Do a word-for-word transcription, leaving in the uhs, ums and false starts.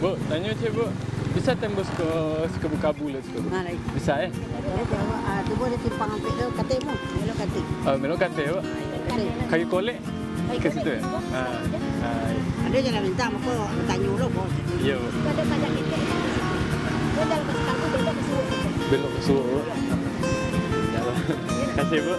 Bu, tanyo ciek, Bu. Bisa tembus ka Sikabukabu lewat situ? Ha, lai. Bisa, eh? Jadi, awak, ah, tu buah di simpang ampek tu, katik, Bu. Belok katik. Oh, belok katik, Bu. Katik. Kayu kolek? Ka situ, eh? Ah, ah, iya. Ado jalan pintas, mako batanyo lo, Bu. Iya, Bu. Itu ado padan ketek di situ. Kau jalan ka Sikabukabu, belok ka Suok. Belok ka Suok, Bu. Iyolah. Makasih, Bu.